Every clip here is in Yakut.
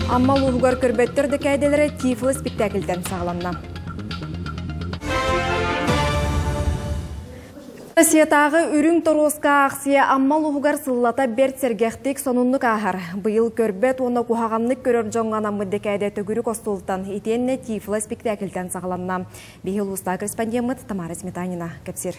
Амма улууһугар көрбөттөр дэкээдэлэрэ Тифло спектакльтэн саҕаланна. Россиятааҕы Үрүҥ торуоска аахсыйа Амма улууһугар сыллата бэрт сэргэхтик, сонуннук ааһар. Быйыл көрбөт уонна куһаҕаннык көрөр дьоҥҥо анаммыт дэкээдэ төгүрүк остуолтан итиэннэ Тифло спектакльтэн саҕаланна. Биһи улуустааҕы корреспондеммыт Тамара Сметанина кэпсиир.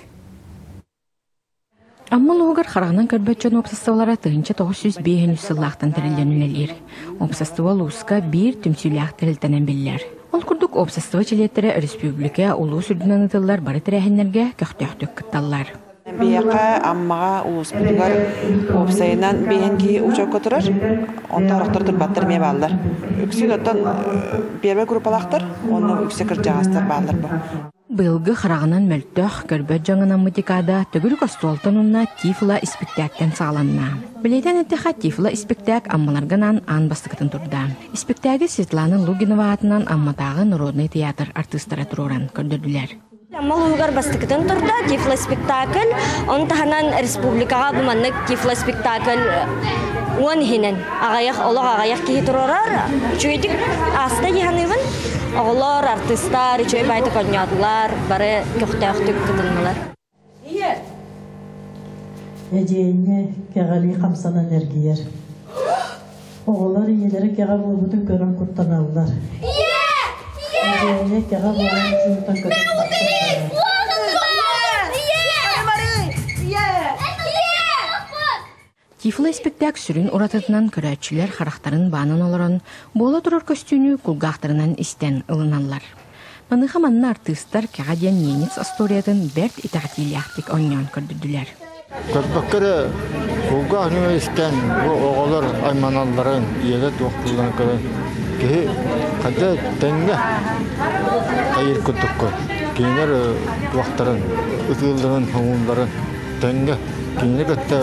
Амма улууһугар хараҕынан көрбөт дьон уопсастыбалара 1905 сыллаахтан тэриллэн үлэлиир. Уопсастыба улууска биир түмсүүлээх тэрилтэнэн биллэр. Ол курдук уопсастыба чилиэттэрэ өрөспүүбүлүкэ улуус үрдүнэн ыытыллар бары тэрээһиннэргэ көхтөөхтүк кытталлар. Биһиэхэ Аммаҕа улууспутугар уопсайынан биэһин киһи учуокка турар, онтон орохтор турбаттар эмиэ бааллар. Үксүн оттон первай группалаахтар уонна үксэ кырдьаҕастар бааллар бу. Быйылгы хараҕынан мөлтөх, көрбөт дьаҥанаммыт декада төгүрүк остуолтан уонна Тифло испиктээктэн саҕаланна. Бэлиэтээн эттэххэ, Тифло испиктээк Аммаларга анаан аан бастакытын турда. Испиктээги Светлана Лугинова аатынан Амматааҕы народнай театр артыыстара туруоран көрдөрдүлэр. Амма улууһугар бастакытын турда Тифло спектакль. Ону таһынан республикаҕа бу маннык Тифло спектакль уон иһинэн аҕыйах олох аҕыйах киһи туруорар. Үчүгэйдик ааста дии саныыбын. Оҕолор, артыыстар үчүгэй баайдык оонньоотулар, бары көхтөөхтүк кытыннылар. Эдьиэнньэ кэҕэлии хамсанан эргийэр. Оҕолор ийэлэрэ кэҕэ буолбутун көрөн куттаналлар. Эдьиэнньэ кэҕэ буолан чуутан көтөн тахсаллар. Тифло испэктээк сүрүн уратытынан көрөөччүлэр харахтарын баанан олорон, буола турар көстүүнү кулгаахтарынан истэн ылыналлар. Маныаха манна артыыстар Кэҕэ диэн ненец остуоруйатын бэрт итэҕэтиилээхтик оонньоон көрдөрдүлэр. Көрбөккө эрэ кулгаах ньыма истэн бу оҕолор айманалларын, ийэлэр туохтуулларын көрөн киһи хадьа тэҥҥэ хайыыр курдукку кинилэр туохтарын, ытыылларын, хоҥуулларын тэҥҥэ кинини кытта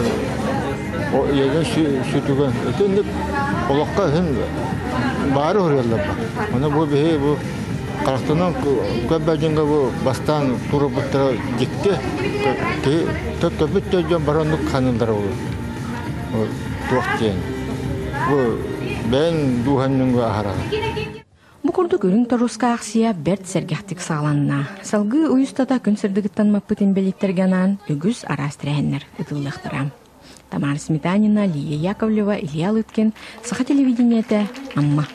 ийэни сүтүгэн итинник олоххо иһин баары уһуйаллар Ону бу биһи бу харахтанан көрбөдьүҥҥэ бу бастаан туруорбуттара дьикти киһи төттөпүт дьон бараннык ханыыллара ол туох диэн бу бэйэҥ дууһаҥ аһараҕын. Бу курдук Үрүҥ торуска аахсыйа бэрт сэргэхтик саҕаланна. Салгыы ый устата күн сырдыгыттан маппыт инбэлииттэргэ анаан үгүс араас тэрээһиннэр ыытыллыахтара. Тамара Сметанина, Лия Яковлева, Илья Лыткин, Саха телевидениетэ, Амма.